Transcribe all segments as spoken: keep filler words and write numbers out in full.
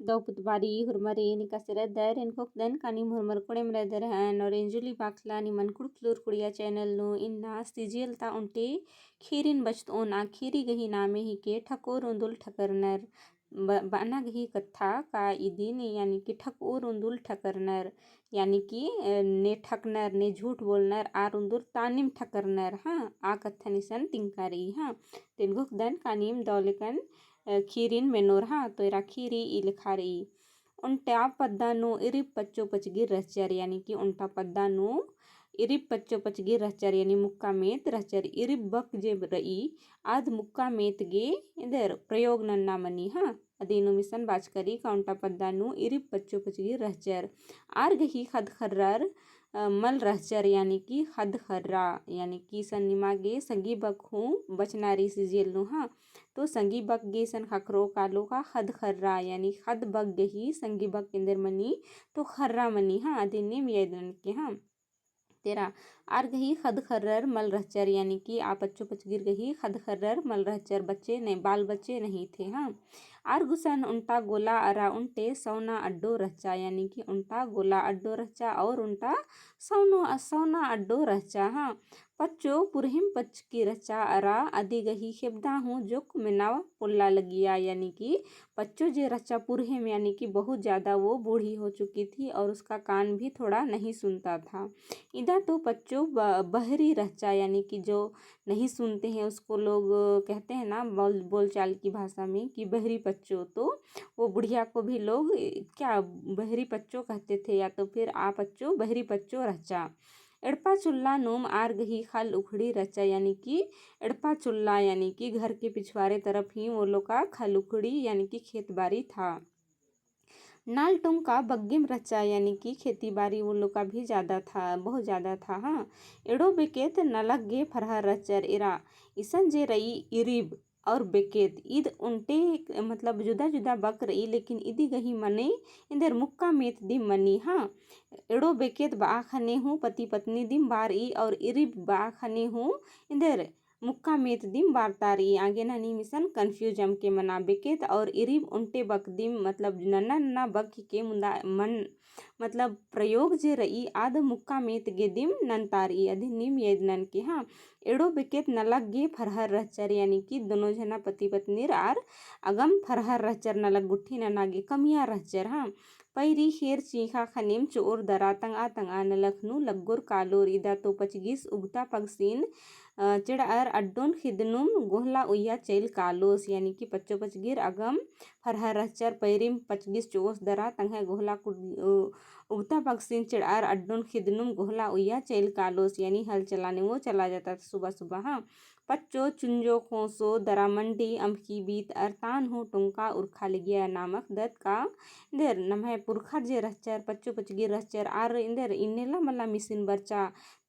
दव पुत बारी हुरमर एन एकासे रअदर, एन घोखदन का नीम हुरमर कोड़ेम रअदर हन, और एन जुली बाखला निमन कुँड़ुख़ लूर कुड़िया channel नू इन्ना सिजियल ता ओन्टे खीरिन बचतओन। आ खीरी गही नामे हिके ठकोर उन्दुल ठकरनर। ब-, बअना गही कत्था का इदिन, यानी कि ठकोर उन्दुल ठकरनर, यानी कि, अ, ने ठकनर, ने झूठ बोलनर, आर उन्दुल तानिम ठकरनर, हाँ, आ कत्थन इसन तिंका रई, हाँ। तो एन घोखदन का नीम दव लेकन, अ, खीरिन मेनोर, हाँ, तो एरा खीरी ई लेखा रई। ओन्टा पद्दा नू इरिब पच्चो पचगिर रहचर, यानी कि ओन्टा पद्दा नू इरिब पच्चो पचगिर रहचर, यानी मुक्का मेत रहचर। इरिब बक जे रई, आद मुक्का मेत गे एन्देर प्रयोग नन्ना मनी, हाँ। अदिनुम इसन बाचका रई का ओन्टा पद्दा नू इरिब पच्चो पचगिर रहचर। आर गही ख़द्द ख़र्रर, अ, मल रहचर, यानी कि ख़द्द ख़र्रा, यानी कि इसन निमा गे संगी बक हूँ बचना रई सिजियल नू, हाँ। तो संगी बक गे इसन ख़क्खरओ कालो का ख़द्द ख़र्रा, यानी ख़द्द बक गही संगी बक एन्देर मनी, तो ख़र्रा मनी, हाँ, अदिन नीम याद ननके, हाँ। तेरा, आर गही ख़द्द ख़र्रर मल रहचर, यानी कि आ पच्चो पचगिर गही ख़द्द ख़र्रर मल रहचर, बच्चे नहीं, बाल बच्चे नहीं थे, हाँ। आर गुसन ओन्टा गोला अरा ओन्टे सौना अड्डो रहचा, यानी कि ओन्टा गोला अड्डो रहचा और ओन्टा सौनो, सौना अड्डो रहचा, हाँ। पच्चो पुरहेम पचकी रहचा अरा अदी गही खेबदा हूँ जोक मेनाव पोल्ला लगिया, यानी कि पच्चो जे रहचा पुरहेम, यानी कि बहुत ज़्यादा वो बूढ़ी हो चुकी थी और उसका कान भी थोड़ा नहीं सुनता था। इदा तो पच्चो ब-, बहरी रहचा, यानी कि जो नहीं सुनते हैं उसको लोग कहते हैं ना बोल, बोलचाल की भाषा में कि बहरी पच्चो, तो वो बुढ़िया को भी लोग, ए, क्या बहरी पच्चो कहते थे या तो फिर आ पच्चो बहरी पच्चो रहचा। एड़पा चुल्ला नूम आर गही खल उखड़ी रहचा, यानी कि एड़पा चुल्ला, यानी कि घर के पिछवारे तरफ ही वो लोग का खल उखड़ी, यानी कि खेत बारी था। नाल टोंका बग्गेम रहचा, यानी कि खेती बारी वो लोग का भी ज़्यादा था, बहुत ज़्यादा था। हाँ, एड़ो बेकेत नलख गे फरहर रहचर एरा। इसन जे रई इरिब और बेकेत, ईद ओन्टे, मतलब, जुदा जुदा बक रई, लेकिन इदी गही मने एन्देर मुक्का मेत दिम मनी, हाँ। एड़ो बेकेत बआ खने हूँ पति पत्नी दिम बारई और इरिब बआ खने हूँ एन्देर मुक्का मेत दिम बारता रई। आगे ना नीम इसन confuse अमके मना, बेकेत और इरिब ओन्टे बक दिम, मतलब, नन्ना नन्ना बक के मुन्दा मन, मतलब, प्रयोग जे रई आद मुक्का मेत गे दिम नन्ता रई, अदिन नीम याद ननके, हाँ। एड़ो बेकेत नलख गे फरहर रहचर, यानी कि दोनों झना पति पत्नीर आर अगम फरहर रहचर, नलख गुट्ठी नना गे कमिया रहचर, हाँ। पैरी खेर चींख़ा खनेम चोर दरा तंगआ तंगआ नलख नू लग्गोर कालोर। इदा तो पचगिस उगता पगसिन, अ, चेड़अर अड्डोन ख़िदनुम गोहला उइया चइल कालोस, यानी कि पच्चो पचगिर अगम फरहर रहचर, पैरिम पचगिस चोस दरा तंग्है गोहला कुड-, उ-, उगता पगसिन चेड़अर अड्डोन ख़िदनुम गोहला उइया चइल कालोस, यानी हल चलाने वो चला जाता था सुबह सुबह, हाँ। पच्चो चुंजो खोंसो दरा मंडी अमख़ी बीतअर तान हूँ टोंका उरखा लगिया। नाम अख़दत का एन्देर नम्है पुरखर जे रहचर, पच्चो पचगिर रहचर, आर एन्देर इन्नेला मला मिसिन बरचा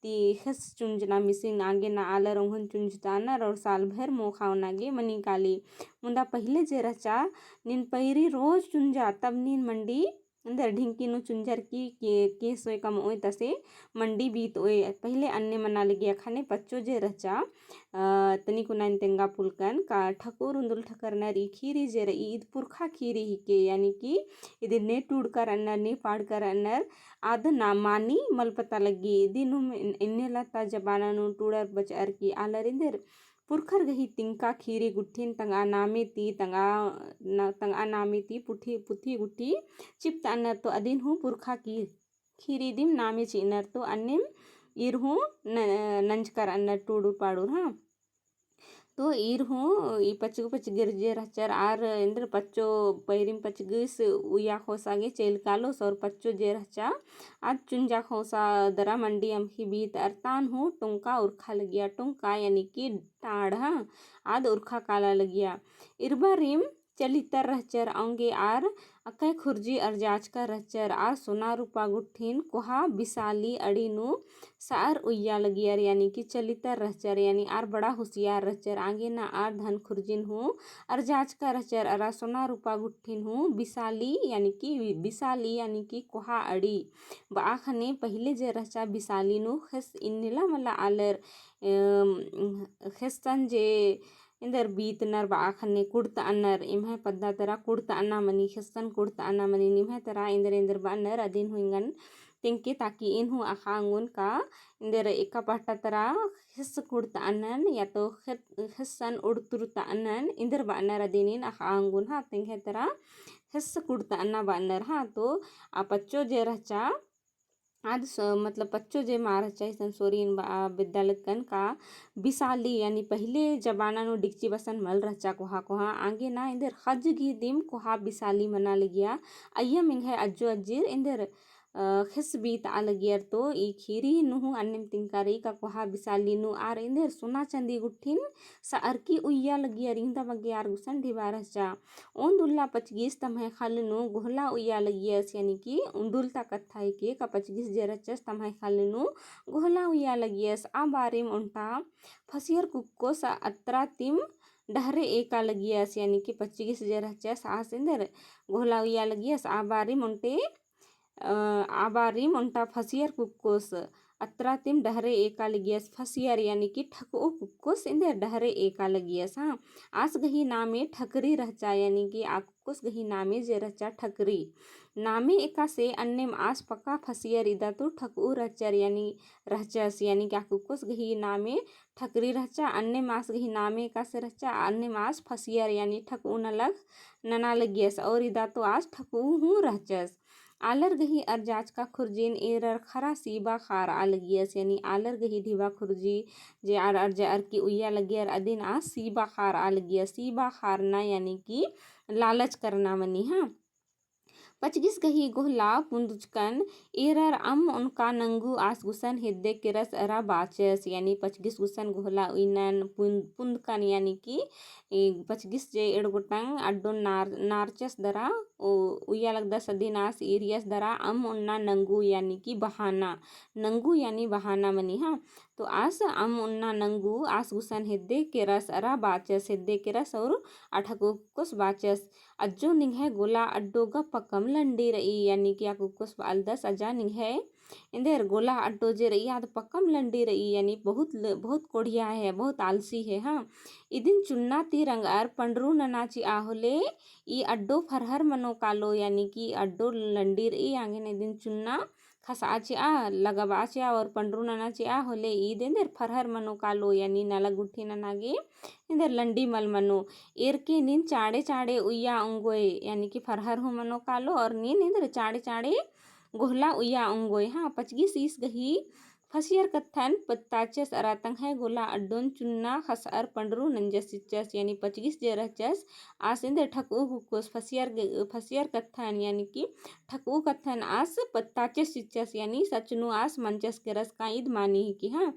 ती ख़ेस चुंजना मिसिन आगे ना आलर ओंघन चुंजतानर और साल भर मोख़ा ओना गे मनी काली। मुन्दा पहिले जे रहचा नीन पैरी रोज चुंजा, तब नीन मंडी एन्देर ढिंकी नू चुंजर की के, केस ओय कमओय तसे मंडी बीतओय। पहिले अन्ने मना लगिया। ख़ने पच्चो जे रहचा, अ, तनिक ओनाइन तेंगा पुलकन का ठकोर उन्दुल ठकरनर ई खीरी जे रई ईद पुरखा खीरी हिके, यानी कि इदिन ने टूड़कर अन्नर, ने पाड़कर अन्नर, आद ना मानी मल पता लग्गी। इदिनुम इन-, इन्नेला ता जमाना नू टूड़र बचअर की आलर एन्देर पुरखर गही तिंका खीरी गुट्ठिन तंगआ नामे ती, तंगआ ना-, तंगआ नामे ती पुठी, पुथी गुट्ठी चिप्तअनर तो अदिन हूँ पुरखा की खीरी दिम नामे चिअनर तो अन्नेम ईर हूँ न-, नंजकर अन्नर टूड़ुर पाड़ुर, हाँ। तो ईर हूँ ई पचगु पचगिर जे रहचर आर एन्देर पच्चो पैरिम पचगिस उइया खोसा गे चइल कालोस और पच्चो जे रहचा आद चुंजा खोसा दरा मंडी अमख़ी बीतअर तान हूँ टोंका उरखा लगिया। टोंका यानी कि टाँड़, हाँ, आद उरखा काला लगिया। इरबारिम चलितर रहचर औंगे आर अक्कय खुर्जी अरजाचका रहचर आर सोना रूपा गुट्ठिन कोहा बिसाली अड़ी नू सअर उइया लगियर, यानी कि चलितर रहचर, यानी आर बड़ा होशियार रहचर। आगे ना आर धन खुर्जिन हूँ अरजाचका रहचर अरा सोना रूपा गुट्ठिन हूँ बिसाली, यानी कि बि-, बिसाली, यानी कि कोहा अड़ी। बआ ख़ने पहिले जे रहचा बिसाली नू ख़ेस इन्नेला मला आलर, अम, ख़ेसन जे एन्देर बीतनर बआ ख़ने कुड़तअनर, एम्है पद्दा तरा कुड़तअना मनी, ख़ेस्सन कुड़तअना मनी, निम्है तरा एन्देर एन्देर बअनर अदिन हूँ एंगन तेंगके ताकि एन हूँ अख़ा ओंगोन का एन्देर एका पहटा तरा ख़ेस्स कुड़तअनन या तो ख़े-, ख़ेस्सन उड़तुरतअनन एन्देर बअनर अदिन एन अख़ा ओंगोन हाँ। तेंग्है तरा ख़ेस्स कुड़तअना बअनर हाँ। तो आ पच्चो जे रहचा आद स-, मतलब पच्चो जे मा रहचा इसन सोरिन बआ बेद्दा लगकन का बिसाली, यानी पहिले जमाना नू डिगची बसन मल रहचा कोहा कोहा, आंगे ना एन्देर ख़ज्ज गही दिम कोहा बिसाली मना लगिया। अइय्यम एंग्है अज्जो अज्जिर एन्देर, अ, ख़ेस्स बीतआ लगियर तो ई ख़ीरी नू हूँ अन्नेम तिंका रई का कोहा बिसाली नू आर एन्देर सोना चंदी गुट्ठिन सअरकी उइया लगियर, इवंदा बग्गे आर गुसन ढिबा रहचा। ओन्द उल्ला पचगिस तम्है ख़ल्ल नू गोहला उइया लगियस, यानी कि उन्दुल ता कत्था हिके का पचगिस जे रहचस तम्है ख़ल्ल नू गोहला उइया लगियस। आ बारिम ओन्टा फसियर कुक्कोस अत्रा तिम डहरे एका लगियस, यानी कि पचगिस जे रहचस आस एन्देर गोहला उइया लगियस। आ बारिम ओन्टे अ, आ बारिम ओन्टा फसियर कुक्कोस, अत्रा तिम डहरे एका लगियस। फसियर यानी कि ठकऊ कुक्कोस एन्देर डहरे एका लगियस। हाँ, आस गही नामे ठकरी रहचा, यानी कि आ कुक्कोस गही नामे जे रहचा ठकरी। नामे एकासे अन्नेम आस पक्का फसियर इदा तो ठकऊ रहचर, यानी रहचस, यानी कि आ कुक्कोस गही नामे ठकरी रहचा, अन्नेम आस गही नामे एकासे रहचा, अन्नेम आस फसियर, यानी ठकऊ नलख नना लगियस, और इदा तो आस ठकऊ हूँ रहचस। आलर गही अरजाचका खुर्जिन एरर खरा सीबा खारआ लगियस, यानी आलर गही ढिबा खुर्जी जे आर अरजाअर की उइया लगियर अदिन आ सीबा खारआ लगियस। सीबा खारना यानी कि लालच करना मनी, हाँ। पचगिस गही गोहला पुंदुचकन एरर अम्म ओनका नंगू आस गुसन हेद्दे केरस अरा बाचस, यानी पचगिस गुसन गोहला उइनन पुन-, पुंदकन, यानी कि ए, पचगिस जे एंड़ गोटंग अड्डोन नार-, नारचस दरा, उ-, उइया लगदस अदिन आस ईरियस दरा अम्म ओन्ना नंगू यानी कि बहाना, नंगू यानी बहाना मनी, हाँ। तो आस अम्म ओन्ना नंगू आस गुसन हेद्दे केरस अरा बाचस, हेद्दे केरस और आ ठकऊ कुक्कोस बाचस। अज्जो निंग्है गोला अड्डो गा पक्कम लंडी रई, यानी कि आ कुक्कोस बआलदस अजा निंग्है एन्देर गोला अड्डो जे रई आद पक्कम लंडी रई, यानी बहुत ल-, बहुत कोढ़िया है, बहुत आलसी है, हाँ। इदिन चुन्ना ती रंगअर पंडरू नना चिआ होले ई अड्डो फरहर मनो कालो, यानी कि अड्डो लंडी रई, आंगेन इदिन चुन्ना खसआ चिआ, लगबआ चिआ और पंडरू नना चिआ होले ईद एन्देर फरहर मनो कालो, यानी नलख गुट्ठी नना गे एन्देर लंडी मल मनो। एरके नीन चाड़े चाड़े उइया ओंगोय, यानी कि फरहर हूँ मनो कालो और नीन एन्देर चाड़े चाड़े गोहला उइया ओंगोय, हाँ। पचगिस ईस गही फसियर कत्थन पत्ताचस अरा तंग्है गोला अड्डोन चुन्ना खसअर पंडरू नंजस चिच्चस, यानी पचगिस जे रहचस आस एन्देर ठकऊ कुक्कोस फसियर ग-, फसियर कत्थन, यानी कि ठकऊ कत्थन आस पत्ताचस चिच्चस, यानी सच नू आस मंजस केरस का ईद मानी हिकी, हाँ।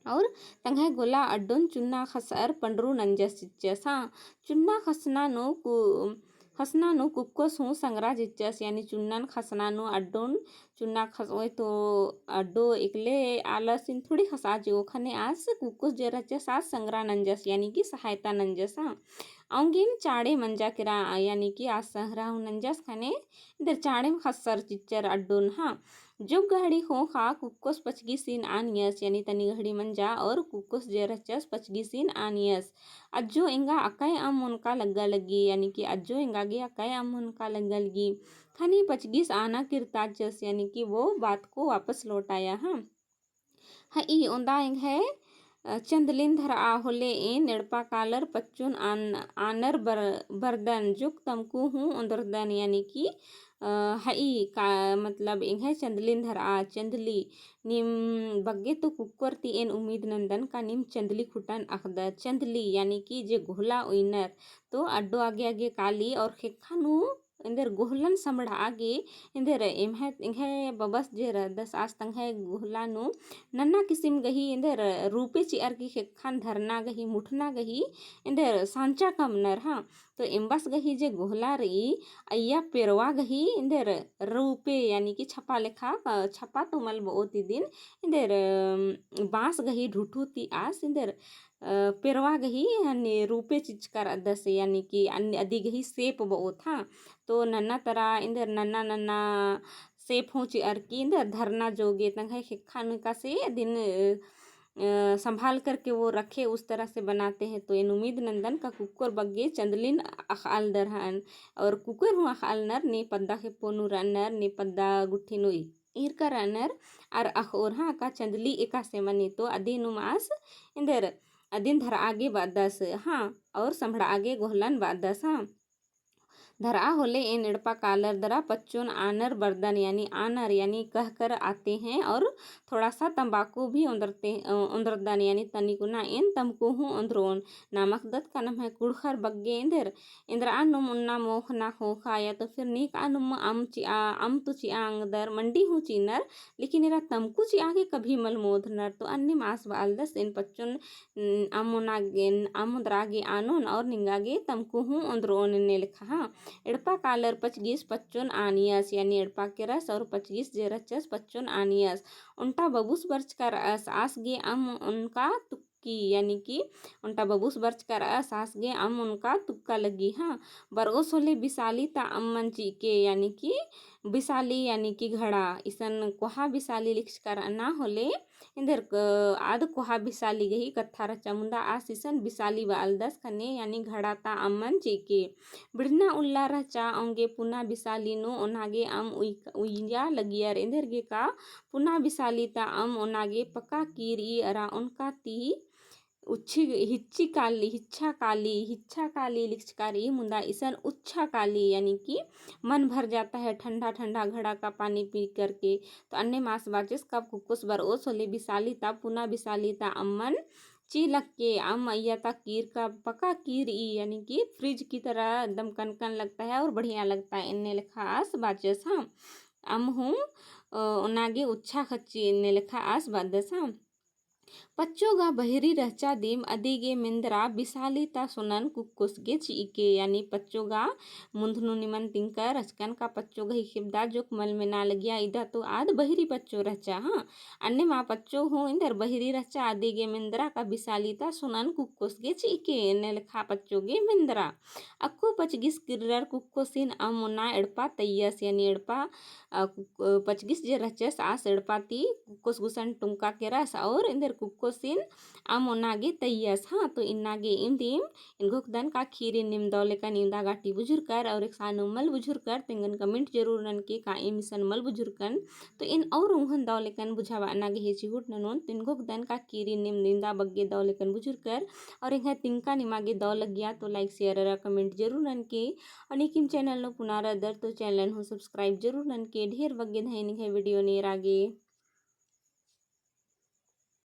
और तंग्है गोला अड्डोन चुन्ना खसअर पंडरू नंजस चिच्चस, हाँ। चुन्ना खसना नू कु-, खसना नू कुक्कोस हूँ संगरा चिच्चस, यानी चुन्नन खसना नू अड्डोन चुन्ना खसओय तो अड्डो एकले आलसिन थोड़ी खसआ चिओ, ख़ने आस कुक्कोस जे रहचस आस संगरा नंजस, यानी कि सहायता नंजस, हाँ। औंगेम चाड़े मंजा केरा, यानी कि आस संगरा हूँ नंजस ख़ने एन्देर चाड़ेम खसर चिच्चर अड्डोन, हाँ। जुग गहड़ी ख़ोख़ा कुक्कोस पचगिसिन आनियस, यानी तनी गहड़ी मंजा और कुक्कोस जे रहचस पचगिसिन आनियस। अज्जो एंगा अकय अम्म ओनका लग्गा लग्गी, यानी कि अज्जो एंगा गे अकय अम्म ओनका लग्गा लग्गी। ख़ने पचगिस आना किर्ताचस, यानी कि वो बात को वापस लौट आया, हाँ। हई ओन्दा एंग्है, अ, चंदलिन धरआ होले एन एड़पा कालर पच्चोन आन-, आनर बर-, बरदन जुक तमकू हूँ ओन्दरदन, यानी कि, अ, हई का, मतलब एंग्है चंदलिन धरआ, चंदली नीम बग्गे तो कुक्कोर ती एन उम्मीद नन्दन का नीम चंदली खुटन अख़दर। चंदली यानी कि जे गोहला उइनर तो अड्डो आगे आगे काली और ख़ेक्खा नू एन्देर गोहलन समड़आ गे, एन्देर एम्है, एंग्है बबस जे रअदस आस तंग्है गोहला नू नन्ना किसिम गही एन्देर रूपे चिअर की ख़ेक्खन धरना गही, मुठना गही, एन्देर सांचा कमनर, हाँ। तो एम्बस गही जे गोहला रई, अइय्या पेरवा गही एन्देर रूपे, यानी कि छपा लेखा, अ, छपा तो मल बओ ती दिन, एन्देर, अ, बाँस गही ढुठू ती आस, एन्देर अ, पेरवा गही हन्ने रूपे चिच्चका रअदस, यानी कि अन्ने अदी गही shape बओत, हाँ। तो नन्ना तरा एन्देर नन्ना नन्ना shape हूँ चिअर की एन्देर धरना जोगे तंग्है ख़ेक्खा नू एकासे अदिन, अ, अ, संभाल करके वो रखे, उस तरह से बनाते हैं। तो एन उम्मीद नंदन का कुक्कोर बग्गे चंदलिन अख़आलदर हन, और कुक्कोर हूँ अख़आलनर, ने पद्दा खेप्पो नू रअनर, ने पद्दा गुट्ठी नू ईरका रअनर, अरा अख़ओर हाँ का चंदली एकासे मनी। तो अदिनुम आस एन्देर अदिन धरआ गे बअदस, हाँ, और संभड़आ गे गोहलन बअदस, हाँ। धरआ होले एन एड़पा कालर दरा पच्चोन आनर बरदन, यानी आनर, यानी कहकर आते हैं, और थोड़ा सा तंबाकू भी ओन्द्रते, अ, ओन्द्रदन, यानी तनिकुना एन तमकू हूँ ओन्द्रोन। नामक दत का नम्है कुँड़ुख़र बग्गे एन्देर, एन्द्रआ नुम उन्ना मोख़ना ख़ोख़ा, या तो फिर नीकआ नुम अम्म चिआ, अम्म तो चिआ अंगदर, मंडी हूँ चिअनर, लेकिन एरा तमकू चिआ गे कभी मल मोधनर। तो अन्नेम आस बआलदस एन पच्चोन अम्म ओना गे, अम्म ओन्द्रआ गे आनोन और निंगा गे तमकू हूँ ओन्द्रोन एन्ने लेखा, हाँ। एड़पा कालर पचगिस पच्चोन आनियस, यानी एड़पा केरस और पचगिस जे रहचस पच्चोन आनियस। ओन्टा बबुस बरचका रअस आस गे अम्म ओनका तुक्की, यानी कि ओन्टा बबुस बरचका रअस आस गे अम्म ओनका तुक्का लग्गी, हाँ। बरओस होले बिसाली ता अम्मन चिके, यानी कि बिसाली, यानी कि घड़ा, इसन कोहा बिसाली लिखचका रअना होले एन्देर क-, आद कोहा बिसाली गही कत्था रहचा, मुन्दा आस इसन बिसाली बआलदस ख़ने, यानी घड़ा ता अम्मन चिके। बिड़ना उल्ला रहचा औंगे पुना बिसाली नू ओना गे अम्म उइ-, उइया लगियर, एन्देर गे का पुना बिसाली ता अम्म ओना गे पका कीरई अरा ओनका ती उच्छी, हिच्ची काली, हिच्छा काली, हिच्छा काली लिखचका रई, मुन्दा इसन उच्छा काली, यानी कि मन भर जाता है, ठंडा ठंडा घड़ा का पानी पी करके। तो अन्नेम आस बाचस का कुक्कोस बरओस होले बिसाली ता, पुना बिसाली ता अम्मन चिलक्के, अम्म अइया ता कीरका, पका कीरई, यानी कि फ्रिज की तरह एकदम कनकन लगता है और बढ़िया लगता है, एन्ने लेखा आस बाचस, हाँ। अम्म हूँ, अ, ओना गे उच्छा ख़च्ची एन्ने लेखा आस बअदस, हाँ। पच्चो गा बहिरी रहचा दिम अदिगे मेंदरा बिसाली ता सोनन कुक्कोस गे चिइके, यानी पच्चो गा मुन्ध नू निमन तिंकर रहचकन का पच्चो गही खेबदा जोक मल मेना लगिया, इदा तो आद बहिरी पच्चो रहचा, हाँ। अन्नेम आ पच्चो हूँ एन्देर बहिरी रहचा, अदिगे मेंदरा का बिसाली ता सोनन कुक्कोस गे चिइके, एन्ने लेखा पच्चो गे मेंदरा। अक्कु पचगिस किर्रर कुक्कोसिन अम्म ओना एड़पा तइयस, यानी एड़पा, अ, कुक-, अ, पचगिस जे रहचस आस एड़पा ती कुक्कोस गुसन टुंका केरस और एन्देर कुक्कोसिन अम्म ओना गे तइयस। हाँ, तो इन्ना गे इवंदिम एन घोखदन का खीरी नीम दव लेकन इवंदा गा टी बुझुरकर और एकसानुम मल बुझुरकर तेंगन comment जरूर ननके, का एम इसन मल बुझुरकन। तो एन और उंगन दव लेकन बुझाबअना गे हे चिहुट ननोन, तो एन घोखदन का खीरी नीम इवंदा बग्गे दव लेकन बुझुरकर और एंग्है तिंका निमा गे दव लगिया तो like, share अरा comment जरूर ननके। और नीकिम channel नू पुना रअदर तो channel हूँ subscribe जरूर ननके। ढेर बग्गे धैनिक है video नेरा गे।